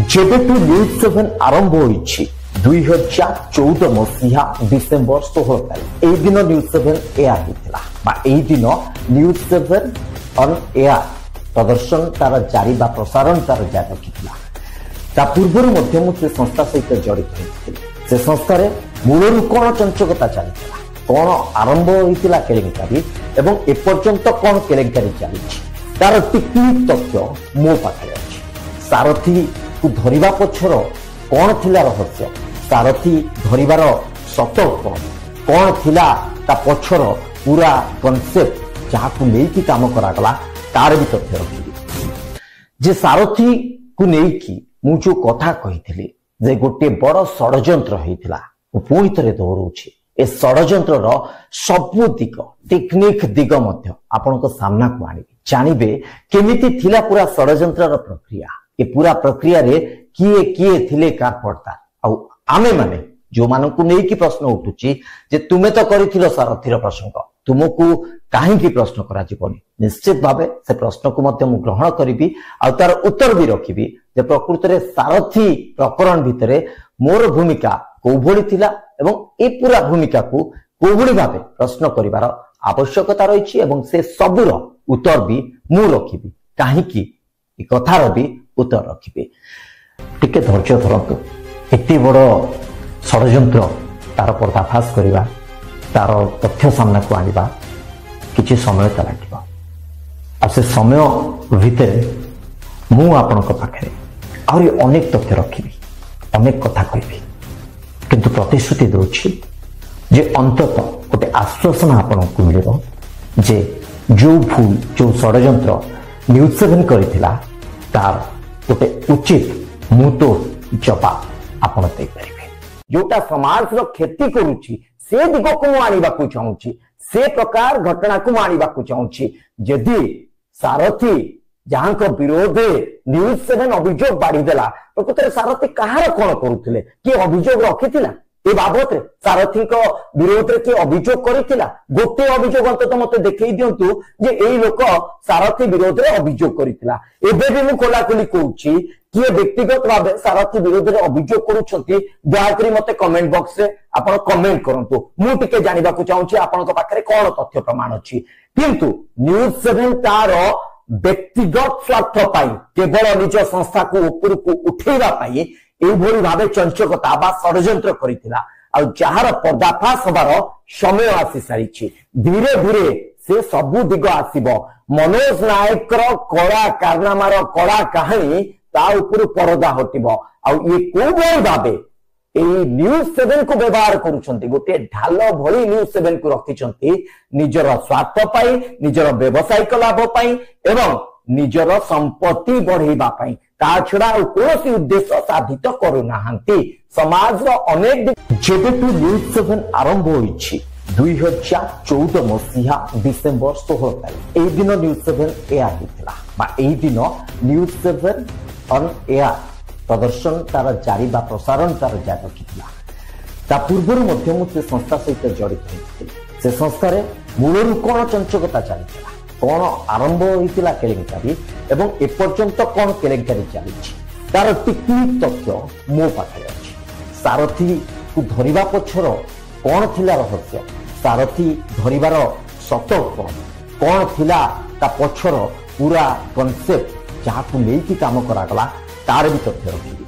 ଯେବେଠୁ news seven ଆରମ୍ଭ ହୋଇଛି 2014 ମସିହା ଡିସେମ୍ବର 16 ତାରିଖ, ଏଇ ଦିନ ନ୍ୟୁଜ୍ ସେଭେନ ଏୟାର ହେଇଥିଲା ବା ଏଇ ଦିନ ନ୍ୟୁଜ୍ ସେଭେନ ଅନ୍ ଏୟାର ପ୍ରଦର୍ଶନ ତାର ଜାରି ବା ପ୍ରସାରଣ ତାର ଜାରି ରଖିଥିଲା। ତା ପୂର୍ବରୁ ମଧ୍ୟ ମୁଁ ସେ ସଂସ୍ଥା ସହିତ ଜଡ଼ିତ ହେଇଥିଲି। ସେ ସଂସ୍ଥାରେ ମୂଳରୁ କଣ ଚଞ୍ଚକତା ଚାଲିଥିଲା, କଣ ଆରମ୍ଭ ହୋଇଥିଲା କେଳେଙ୍କାରୀ ଏବଂ ଏପର୍ଯ୍ୟନ୍ତ କଣ କେଳେଙ୍କାରୀ ଚାଲିଛି, ତାର ଟିକିନିକ ତଥ୍ୟ ମୋ ପାଖରେ ଅଛି। ସାରଥୀକୁ ଧରିବା ପଛର କଣ ଥିଲା ରହସ୍ୟ, ସାରଥୀ ଧରିବାର ସତ କଣ, କଣ ଥିଲା ତା ପଛର ପୁରା କନସେପ୍ଟ ଯାହାକୁ ନେଇକି କାମ କରାଗଲା, ତାର ବି ତଥ୍ୟ ରଖିବି। ଯେ ସାରଥୀକୁ ନେଇକି ମୁଁ ଯୋଉ କଥା କହିଥିଲି ଯେ ଗୋଟିଏ ବଡ ଷଡଯନ୍ତ୍ର ହେଇଥିଲା, ମୁଁ ପୁଣି ଥରେ ଦୋହରଉଛି, ଏ ଷଡଯନ୍ତ୍ରର ସବୁ ଦିଗ, ଟେକ୍ନିକ ଦିଗ ମଧ୍ୟ ଆପଣଙ୍କ ସାମ୍ନାକୁ ଆଣିବି। ଜାଣିବେ କେମିତି ଥିଲା ପୁରା ଷଡଯନ୍ତ୍ରର ପ୍ରକ୍ରିୟା, ଏ ପୁରା ପ୍ରକ୍ରିୟାରେ କିଏ କିଏ ଥିଲେ କାର୍ପଟଦାର, ଆଉ ଆମେମାନେ ଯୋଉମାନଙ୍କୁ ନେଇକି ପ୍ରଶ୍ନ ଉଠୁଛି ଯେ ତୁମେ ତ କରିଥିଲ ସାରଥୀର ପ୍ରସଙ୍ଗ, ତୁମକୁ କାହିଁକି ପ୍ରଶ୍ନ କରାଯିବନି? ନିଶ୍ଚିତ ଭାବେ ସେ ପ୍ରଶ୍ନକୁ ମଧ୍ୟ ମୁଁ ଗ୍ରହଣ କରିବି ଆଉ ତାର ଉତ୍ତର ବି ରଖିବି ଯେ ପ୍ରକୃତରେ ସାରଥୀ ପ୍ରକରଣ ଭିତରେ ମୋର ଭୂମିକା କୋଉଭଳି ଥିଲା ଏବଂ ଏ ପୁରା ଭୂମିକାକୁ କୋଉଭଳି ଭାବେ ପ୍ରଶ୍ନ କରିବାର ଆବଶ୍ୟକତା ରହିଛି ଏବଂ ସେ ସବୁର ଉତ୍ତର ବି ମୁଁ ରଖିବି, କାହିଁକି ଏ କଥାର ବି ଉତ୍ତର ରଖିବି। ଟିକେ ଧୈର୍ଯ୍ୟ ଧରନ୍ତୁ। ଏତେ ବଡ ଷଡଯନ୍ତ୍ର ତାର ପର୍ଦ୍ଦାଫାଶ କରିବା, ତାର ତଥ୍ୟ ସାମ୍ନାକୁ ଆଣିବା କିଛି ସମୟ ତ ଲାଗିବ, ଆଉ ସେ ସମୟ ଭିତରେ ମୁଁ ଆପଣଙ୍କ ପାଖରେ ଆହୁରି ଅନେକ ତଥ୍ୟ ରଖିବି, ଅନେକ କଥା କହିବି, କିନ୍ତୁ ପ୍ରତିଶ୍ରୁତି ଦେଉଛି ଯେ ଅନ୍ତତଃ ଗୋଟେ ଆଶ୍ୱାସନା ଆପଣଙ୍କୁ ମିଳିବ ଯେ ଯୋଉ ଭୁଲ, ଯୋଉ ଷଡଯନ୍ତ୍ର ନ୍ୟୁଜ୍ ସେଭେନ କରିଥିଲା ତାର ଗୋଟେ ଉଚିତ ମୁହଁତୋଡ଼ ଜବାବ ଆପଣ ଦେଇପାରିବେ। ଯୋଉଟା ସମାଜର କ୍ଷତି କରୁଛି ସେ ଦିଗକୁ ମୁଁ ଆଣିବାକୁ ଚାହୁଁଛି, ସେ ପ୍ରକାର ଘଟଣାକୁ ମୁଁ ଆଣିବାକୁ ଚାହୁଁଛି। ଯଦି ସାରଥୀ ଯାହାଙ୍କ ବିରୋଧରେ ନ୍ୟୁଜ୍ ସେଭେନ ଅଭିଯୋଗ ବାଢିଦେଲା, ପ୍ରକୃତରେ ସାରଥୀ କାହାର କଣ କରୁଥିଲେ? କିଏ ଅଭିଯୋଗ ରଖିଥିଲା ଏ ବାବଦରେ? ସାରଥୀଙ୍କ ବିରୋଧରେ କିଏ ଅଭିଯୋଗ କରିଥିଲା? ଗୋଟିଏ ଅଭିଯୋଗ ଅନ୍ତତଃ ମତେ ଦେଖେଇ ଦିଅନ୍ତୁ ଯେ ଏଇ ଲୋକ ସାରଥୀ ବିରୋଧରେ ଅଭିଯୋଗ କରିଥିଲା। ଏବେ ବି ମୁଁ ଖୋଲାଖୋଲି କହୁଛି, କିଏ ବ୍ୟକ୍ତିଗତ ଭାବେ ସାରଥୀ ବିରୋଧରେ ଅଭିଯୋଗ କରୁଛନ୍ତି ଦୟାକରି ମତେ କମେଣ୍ଟ ବକ୍ସରେ ଆପଣ କମେଣ୍ଟ କରନ୍ତୁ। ମୁଁ ଟିକେ ଜାଣିବାକୁ ଚାହୁଁଛି ଆପଣଙ୍କ ପାଖରେ କଣ ତଥ୍ୟ ପ୍ରମାଣ ଅଛି। କିନ୍ତୁ ନ୍ୟୁଜ୍ ସେଭେନ ତାର ବ୍ୟକ୍ତିଗତ ସ୍ୱାର୍ଥ ପାଇଁ, କେବଳ ନିଜ ସଂସ୍ଥାକୁ ଉପରକୁ ଉଠେଇବା ପାଇଁ ଏଇଭଳି ଭାବେ ଚଞ୍ଚକତା ବା ଷଡଯନ୍ତ୍ର କରିଥିଲା, ଆଉ ଯାହାର ପର୍ଦ୍ଦାଫାଶ ହବାର ସମୟ ଆସି ସାରିଛି। ଧୀରେ ଧୀରେ ସେ ସବୁ ଦିଗ ଆସିବ। ମନୋଜ ନାୟକର କଳା କାରନାମାର କଳା କାହାଣୀ ତା ଉପରୁ ପରଦା ହଟିବ। ଆଉ ଇଏ କୋଉଭଳି ଭାବେ ଏଇ ନ୍ୟୁଜ୍ ସେଭେନ କୁ ବ୍ୟବହାର କରୁଛନ୍ତି, ଗୋଟିଏ ଢାଲ ଭଳି ନ୍ୟୁଜ୍ ସେଭେନ କୁ ରଖିଛନ୍ତି ନିଜର ସ୍ୱାର୍ଥ ପାଇଁ, ନିଜର ବ୍ୟବସାୟିକ ଲାଭ ପାଇଁ ଏବଂ ନିଜର ସମ୍ପତ୍ତି ବଢେଇବା ପାଇଁ, ତା ଛଡା ଆଉ କୌଣସି ଉଦ୍ଦେଶ୍ୟ ସାଧିତ କରୁନାହାନ୍ତି। ସମାଜର ଅନେକ ଯେବେଠୁ ନ୍ୟୁଜ୍ ସେଭେନ ଆରମ୍ଭ ହୋଇଛି 2014 ମସିହା ଡିସେମ୍ବର 16 ତାରିଖ, ଏଇ ଦିନ ନ୍ୟୁଜ୍ ସେଭେନ ଏୟାର ହେଇଥିଲା ବା ଏଇ ଦିନ ନ୍ୟୁଜ୍ ସେଭେନ ଅନ୍ ଏୟାର ପ୍ରଦର୍ଶନ ତାର ଜାରି ବା ପ୍ରସାରଣ ତାର ଜାରି ରଖିଥିଲା। ତା ପୂର୍ବରୁ ମଧ୍ୟ ମୁଁ ସେ ସଂସ୍ଥା ସହିତ ଜଡ଼ିତ ହେଇଥିଲି। ସେ ସଂସ୍ଥାରେ ମୂଳରୁ କଣ ଚଞ୍ଚକତା ଚାଲିଥିଲା, କଣ ଆରମ୍ଭ ହୋଇଥିଲା କେଳେଙ୍କାରୀ ଏବଂ ଏପର୍ଯ୍ୟନ୍ତ କଣ କେଳେଙ୍କାରୀ ଚାଲିଛି, ତାର ଟିକିନିକ ତଥ୍ୟ ମୋ ପାଖରେ ଅଛି। ସାରଥୀକୁ ଧରିବା ପଛର କଣ ଥିଲା ରହସ୍ୟ, ସାରଥୀ ଧରିବାର ସତ କଣ, କଣ ଥିଲା ତା ପଛର ପୁରା କନସେପ୍ଟ ଯାହାକୁ ନେଇକି କାମ କରାଗଲା, ତାର ବି ତଥ୍ୟ ରଖିବି।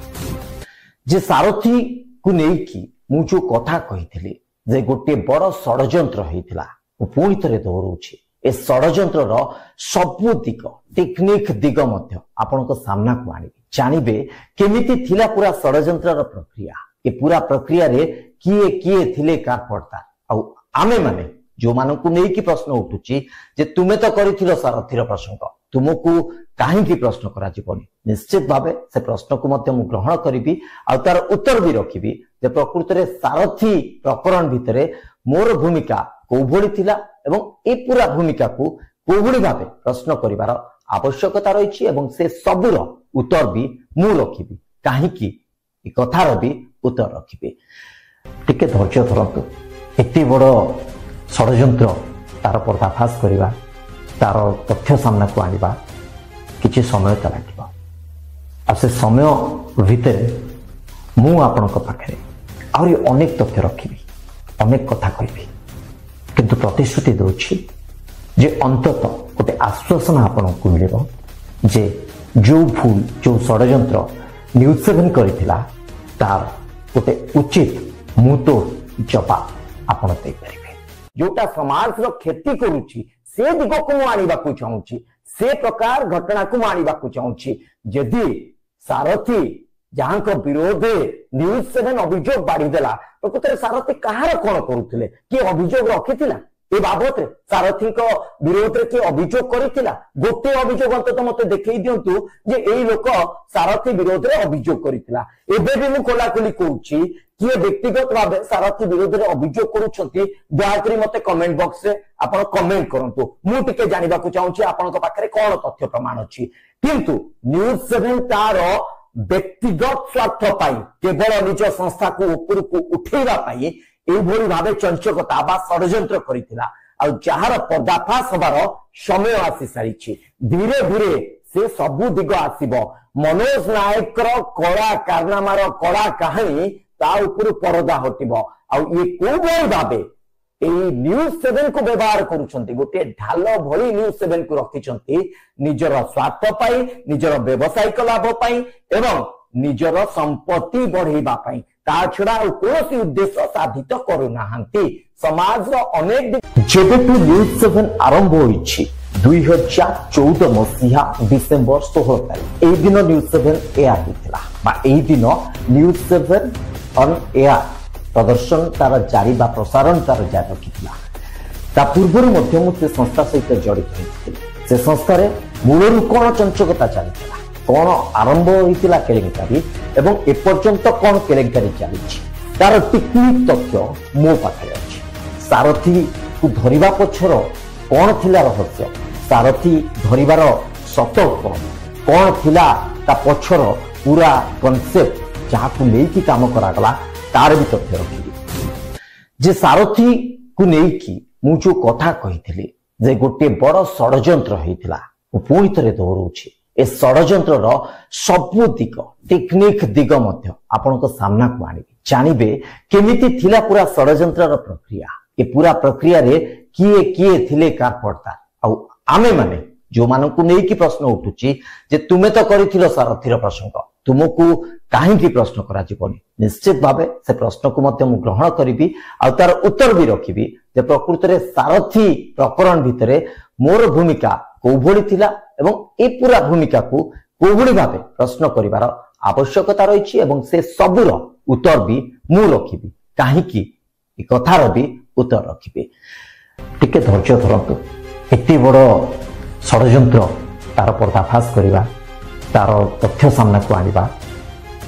ଯେ ସାରଥୀକୁ ନେଇକି ମୁଁ ଯୋଉ କଥା କହିଥିଲି ଯେ ଗୋଟିଏ ବଡ ଷଡଯନ୍ତ୍ର ହେଇଥିଲା, ମୁଁ ପୁଣି ଥରେ ଦୋହରଉଛି, ଏ ଷଡଯନ୍ତ୍ରର ସବୁ ଦିଗ, ଟେକ୍ନିକ ଦିଗ ମଧ୍ୟ ଆପଣଙ୍କ ସାମ୍ନାକୁ ଆଣିବି। ଜାଣିବେ କେମିତି ଥିଲା ପୁରା ଷଡଯନ୍ତ୍ରର ପ୍ରକ୍ରିୟା, ଏ ପୁରା ପ୍ରକ୍ରିୟାରେ କିଏ କିଏ ଥିଲେ କାର୍ପଟଦାର, ଆଉ ଆମେମାନେ ଯୋଉମାନଙ୍କୁ ନେଇକି ପ୍ରଶ୍ନ ଉଠୁଛି ଯେ ତୁମେ ତ କରିଥିଲ ସାରଥୀର ପ୍ରସଙ୍ଗ, ତୁମକୁ କାହିଁକି ପ୍ରଶ୍ନ କରାଯିବନି? ନିଶ୍ଚିତ ଭାବେ ସେ ପ୍ରଶ୍ନକୁ ମଧ୍ୟ ମୁଁ ଗ୍ରହଣ କରିବି ଆଉ ତାର ଉତ୍ତର ବି ରଖିବି ଯେ ପ୍ରକୃତରେ ସାରଥୀ ପ୍ରକରଣ ଭିତରେ ମୋର ଭୂମିକା କୋଉଭଳି ଥିଲା ଏବଂ ଏ ପୁରା ଭୂମିକାକୁ କୋଉଭଳି ଭାବେ ପ୍ରଶ୍ନ କରିବାର ଆବଶ୍ୟକତା ରହିଛି ଏବଂ ସେ ସବୁର ଉତ୍ତର ବି ମୁଁ ରଖିବି, କାହିଁକି ଏ କଥାର ବି ଉତ୍ତର ରଖିବି। ଟିକେ ଧୈର୍ଯ୍ୟ ଧରନ୍ତୁ। ଏତେ ବଡ ଷଡଯନ୍ତ୍ର ତାର ପର୍ଦ୍ଦାଫାଶ କରିବା, ତାର ତଥ୍ୟ ସାମ୍ନାକୁ ଆଣିବା କିଛି ସମୟ ତ ଲାଗିବ, ଆଉ ସେ ସମୟ ଭିତରେ ମୁଁ ଆପଣଙ୍କ ପାଖରେ ଆହୁରି ଅନେକ ତଥ୍ୟ ରଖିବି, ଅନେକ କଥା କହିବି, କିନ୍ତୁ ପ୍ରତିଶ୍ରୁତି ଦେଉଛି ଯେ ଅନ୍ତତଃ ଗୋଟେ ଆଶ୍ୱାସନା ଆପଣଙ୍କୁ ମିଳିବ ଯେ ଯେଉଁ ଭୁଲ, ଯେଉଁ ଷଡ଼ଯନ୍ତ୍ର ନ୍ୟୁଜ୍ ସେଭେନ୍ କରିଥିଲା ତାର ଗୋଟେ ଉଚିତ ମୁହଁତୋଡ଼ ଜବାବ ଆପଣ ଦେଇପାରିବେ। ଯୋଉଟା ସମାଜର କ୍ଷତି କରୁଛି ସେ ଦିଗକୁ ମୁଁ ଆଣିବାକୁ ଚାହୁଁଛି, ସେ ପ୍ରକାର ଘଟଣାକୁ ମୁଁ ଆଣିବାକୁ ଚାହୁଁଛି। ଯଦି ସାରଥୀ ଯାହାଙ୍କ ବିରୋଧରେ ନ୍ୟୁଜ୍ ସେଭେନ୍ ଅଭିଯୋଗ ବାଢ଼ିଦେଲା, ପ୍ରକୃତରେ ସାରଥୀ କାହାର କଣ କରୁଥିଲେ? କିଏ ଅଭିଯୋଗ ରଖିଥିଲା ଏ ବାବଦରେ? ସାରଥୀଙ୍କ ବିରୋଧରେ କିଏ ଅଭିଯୋଗ କରିଥିଲା? ଗୋଟିଏ ଅଭିଯୋଗ ଅନ୍ତତଃ ମତେ ଦେଖେଇ ଦିଅନ୍ତୁ ଯେ ଏଇ ଲୋକ ସାରଥୀ ବିରୋଧରେ ଅଭିଯୋଗ କରିଥିଲା। ଏବେ ବି ମୁଁ ଖୋଲାଖୋଲି କହୁଛି, କିଏ ବ୍ୟକ୍ତିଗତ ଭାବେ ସାରଥୀ ବିରୋଧରେ ଅଭିଯୋଗ କରୁଛନ୍ତି ଦୟାକରି ମତେ କମେଣ୍ଟ ବକ୍ସରେ ଆପଣ କମେଣ୍ଟ କରନ୍ତୁ। ମୁଁ ଟିକେ ଜାଣିବାକୁ ଚାହୁଁଛି ଆପଣଙ୍କ ପାଖରେ କଣ ତଥ୍ୟ ପ୍ରମାଣ ଅଛି। କିନ୍ତୁ ନ୍ୟୁଜ୍ ସେଭେନ୍ ତାର ବ୍ୟକ୍ତିଗତ ସ୍ୱାର୍ଥ ପାଇଁ, କେବଳ ନିଜ ସଂସ୍ଥାକୁ ଉପରକୁ ଉଠେଇବା ପାଇଁ ଏଇଭଳି ଭାବେ ଚଞ୍ଚକତା ବା ଷଡ଼ଯନ୍ତ୍ର କରିଥିଲା, ଆଉ ଯାହାର ପର୍ଦ୍ଦାଫାଶ ହବାର ସମୟ ଆସି ସାରିଛି। ଧୀରେ ଧୀରେ ସେ ସବୁ ଦିଗ ଆସିବ। ମନୋଜ ନାୟକର କଳା କାରନାମାର କଳା କାହାଣୀ ତା ଉପରୁ ପରଦା ହଟିବ। ଆଉ ଇଏ କୋଉଭଳି ଭାବେ ଏଇ ନ୍ୟୁଜ୍ ସେଭେନ କୁ ବ୍ୟବହାର କରୁଛନ୍ତି, ଗୋଟିଏ ଢାଲ ଭଳି ନ୍ୟୁଜ୍ ସେଭେନ କୁ ରଖିଛନ୍ତି ନିଜର ସ୍ୱାର୍ଥ ପାଇଁ, ନିଜର ବ୍ୟବସାୟିକ ଲାଭ ପାଇଁ ଏବଂ ନିଜର ସମ୍ପତ୍ତି ବଢେଇବା ପାଇଁ, ତା ଛଡା ଆଉ କୌଣସି ଉଦ୍ଦେଶ୍ୟ ସାଧିତ କରୁନାହାନ୍ତି। ସମାଜର ଅନେକ ଯେବେଠୁ ନ୍ୟୁଜ୍ ସେଭେନ ଆରମ୍ଭ ହୋଇଛି 2014 ମସିହା ଡିସେମ୍ବର 16 ତାରିଖ, ଏଇ ଦିନ ନ୍ୟୁଜ୍ ସେଭେନ ଏୟାର ହେଇଥିଲା ବା ଏଇ ଦିନ ନ୍ୟୁଜ୍ ସେଭେନ ଅନ୍ ଏୟାର ପ୍ରଦର୍ଶନ ତାର ଜାରି ବା ପ୍ରସାରଣ ତାର ଜାରି ରଖିଥିଲା। ତା ପୂର୍ବରୁ ମଧ୍ୟ ମୁଁ ସେ ସଂସ୍ଥା ସହିତ ଜଡ଼ିତ ହେଇଥିଲି। ସେ ସଂସ୍ଥାରେ ମୂଳରୁ କଣ ଚଞ୍ଚକତା ଚାଲିଥିଲା, କଣ ଆରମ୍ଭ ହୋଇଥିଲା କେଳେଙ୍କାରୀ ଏବଂ ଏପର୍ଯ୍ୟନ୍ତ କଣ କେଳେଙ୍କାରୀ ଚାଲିଛି, ତାର ଟିକିନିକ ତଥ୍ୟ ମୋ ପାଖରେ ଅଛି। ସାରଥୀକୁ ଧରିବା ପଛର କଣ ଥିଲା ରହସ୍ୟ, ସାରଥୀ ଧରିବାର ସତ କଣ, କଣ ଥିଲା ତା ପଛର ପୁରା କନସେପ୍ଟ ଯାହାକୁ ନେଇକି କାମ କରାଗଲା, ତାର ବି ତଥ୍ୟ ରଖିବି। ଯେ ସାରଥୀକୁ ନେଇକି ମୁଁ ଯୋଉ କଥା କହିଥିଲି ଯେ ଗୋଟିଏ ବଡ ଷଡ଼ଯନ୍ତ୍ର ହେଇଥିଲା, ମୁଁ ପୁଣି ଥରେ ଦୋହରଉଛି, ଏ ଷଡ଼ଯନ୍ତ୍ରର ସବୁ ଦିଗ, ଟେକ୍ନିକ ଦିଗ ମଧ୍ୟ ଆପଣଙ୍କ ସାମ୍ନାକୁ ଆଣିବି। ଜାଣିବେ କେମିତି ଥିଲା ପୁରା ଷଡ଼ଯନ୍ତ୍ରର ପ୍ରକ୍ରିୟା, ଏ ପୁରା ପ୍ରକ୍ରିୟାରେ କିଏ କିଏ ଥିଲେ କାର୍ପଟଦାର, ଆଉ ଆମେମାନେ ଯୋଉମାନଙ୍କୁ ନେଇକି ପ୍ରଶ୍ନ ଉଠୁଛି ଯେ ତୁମେ ତ କରିଥିଲ ସାରଥୀର ପ୍ରସଙ୍ଗ, ତୁମକୁ କାହିଁକି ପ୍ରଶ୍ନ କରାଯିବନି? ନିଶ୍ଚିତ ଭାବେ ସେ ପ୍ରଶ୍ନକୁ ମଧ୍ୟ ମୁଁ ଗ୍ରହଣ କରିବି ଆଉ ତାର ଉତ୍ତର ବି ରଖିବି ଯେ ପ୍ରକୃତରେ ସାରଥୀ ପ୍ରକରଣ ଭିତରେ ମୋର ଭୂମିକା କୋଉଭଳି ଥିଲା ଏବଂ ଏ ପୁରା ଭୂମିକାକୁ କୋଉଭଳି ଭାବେ ପ୍ରଶ୍ନ କରିବାର ଆବଶ୍ୟକତା ରହିଛି, ଏବଂ ସେ ସବୁର ଉତ୍ତର ବି ମୁଁ ରଖିବି, କାହିଁକି ଏ କଥାର ବି ଉତ୍ତର ରଖିବି। ଟିକେ ଧୈର୍ଯ୍ୟ ଧରନ୍ତୁ। ଏତେ ବଡ ଷଡ଼ଯନ୍ତ୍ର ତାର ପର୍ଦ୍ଦାଫାଶ କରିବା, ତାର ତଥ୍ୟ ସାମ୍ନାକୁ ଆଣିବା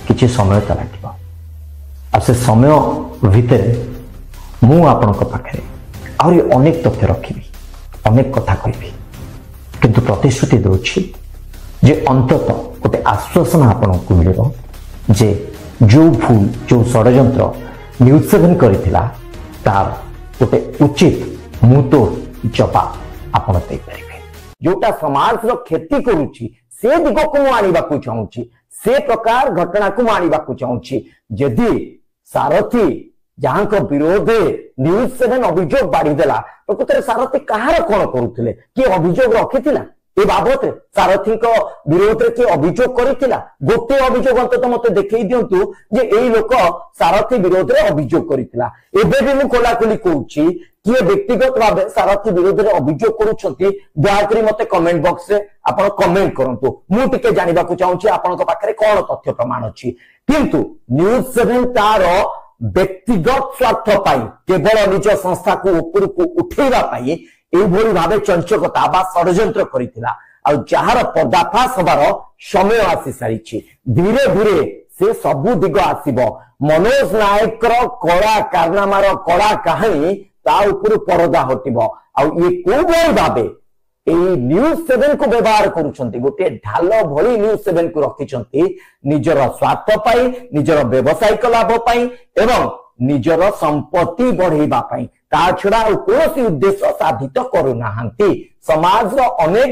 କିଛି ସମୟ ତ ଲାଗିବ। ଆଉ ସେ ସମୟ ଭିତରେ ମୁଁ ଆପଣଙ୍କ ପାଖରେ ଆହୁରି ଅନେକ ତଥ୍ୟ ରଖିବି, ଅନେକ କଥା କହିବି, କିନ୍ତୁ ପ୍ରତିଶ୍ରୁତି ଦେଉଛି ଯେ ଅନ୍ତତଃ ଗୋଟେ ଆଶ୍ୱାସନା ଆପଣଙ୍କୁ ମିଳିବ ଯେ ଯେଉଁ ଭୁଲ, ଯେଉଁ ଷଡ଼ଯନ୍ତ୍ର ନ୍ୟୁଜ୍ ସେଭେନ୍ କରିଥିଲା ତାର ଗୋଟେ ଉଚିତ ମୁହଁତୋଡ଼ ଜବାବ ଆପଣ ଦେଇପାରିବେ। ଯୋଉଟା ସମାଜର କ୍ଷତି କରୁଛି ସେ ଦିଗକୁ ମୁଁ ଆଣିବାକୁ ଚାହୁଁଛି, ସେ ପ୍ରକାର ଘଟଣାକୁ ମୁଁ ଆଣିବାକୁ ଚାହୁଁଛି। ଯଦି ସାରଥୀ ଯାହାଙ୍କ ବିରୋଧରେ ନ୍ୟୁଜ୍ ସେଭେନ୍ ଅଭିଯୋଗ ବାଢ଼ିଦେଲା, ପ୍ରକୃତରେ ସାରଥୀ କାହାର କଣ କରୁଥିଲେ? କିଏ ଅଭିଯୋଗ ରଖିଥିଲା ଏ ବାବଦରେ? ସାରଥୀଙ୍କ ବିରୋଧରେ କିଏ ଅଭିଯୋଗ କରିଥିଲା? ଗୋଟିଏ ଅଭିଯୋଗ ଅନ୍ତତଃ ମତେ ଦେଖେଇ ଦିଅନ୍ତୁ ଯେ ଏଇ ଲୋକ ସାରଥୀ ବିରୋଧରେ ଅଭିଯୋଗ କରିଥିଲା। ଏବେ ବି ମୁଁ ଖୋଲାଖୋଲି କହୁଛି, କିଏ ବ୍ୟକ୍ତିଗତ ଭାବେ ସାରଥୀ ବିରୋଧରେ ଅଭିଯୋଗ କରୁଛନ୍ତି ଦୟାକରି ମତେ କମେଣ୍ଟ ବକ୍ସରେ ଆପଣ କମେଣ୍ଟ କରନ୍ତୁ। ମୁଁ ଟିକେ ଜାଣିବାକୁ ଚାହୁଁଛି ଆପଣଙ୍କ ପାଖରେ କଣ ତଥ୍ୟ ପ୍ରମାଣ ଅଛି। କିନ୍ତୁ ନ୍ୟୁଜ୍ ସେଭେନ୍ ତାର ବ୍ୟକ୍ତିଗତ ସ୍ୱାର୍ଥ ପାଇଁ, କେବଳ ନିଜ ସଂସ୍ଥାକୁ ଉପରକୁ ଉଠେଇବା ପାଇଁ ଏଇଭଳି ଭାବେ ଚଞ୍ଚକତା ବା ଷଡ଼ଯନ୍ତ୍ର କରିଥିଲା, ଆଉ ଯାହାର ପର୍ଦ୍ଦାଫାଶ ହବାର ସମୟ ଆସି ସାରିଛି। ଧୀରେ ଧୀରେ ସେ ସବୁ ଦିଗ ଆସିବ। ମନୋଜ ନାୟକର କଳା କାରନାମାର କଳା କାହାଣୀ ତା ଉପରୁ ପରଦା ହଟିବ। ଆଉ ଇଏ କୋଉଭଳି ଭାବେ ଏଇ ନ୍ୟୁଜ୍ ସେଭେନ କୁ ବ୍ୟବହାର କରୁଛନ୍ତି, ଗୋଟିଏ ଢାଲ ଭଳି ନ୍ୟୁଜ୍ ସେଭେନ କୁ ରଖିଛନ୍ତି ନିଜର ସ୍ୱାର୍ଥ ପାଇଁ, ନିଜର ବ୍ୟବସାୟିକ ଲାଭ ପାଇଁ ଏବଂ ନିଜର ସମ୍ପତ୍ତି ବଢେଇବା ପାଇଁ, ତା ଛଡା ଆଉ କୌଣସି ଉଦ୍ଦେଶ୍ୟ ସାଧିତ କରୁନାହାନ୍ତି। ସମାଜର ଅନେକ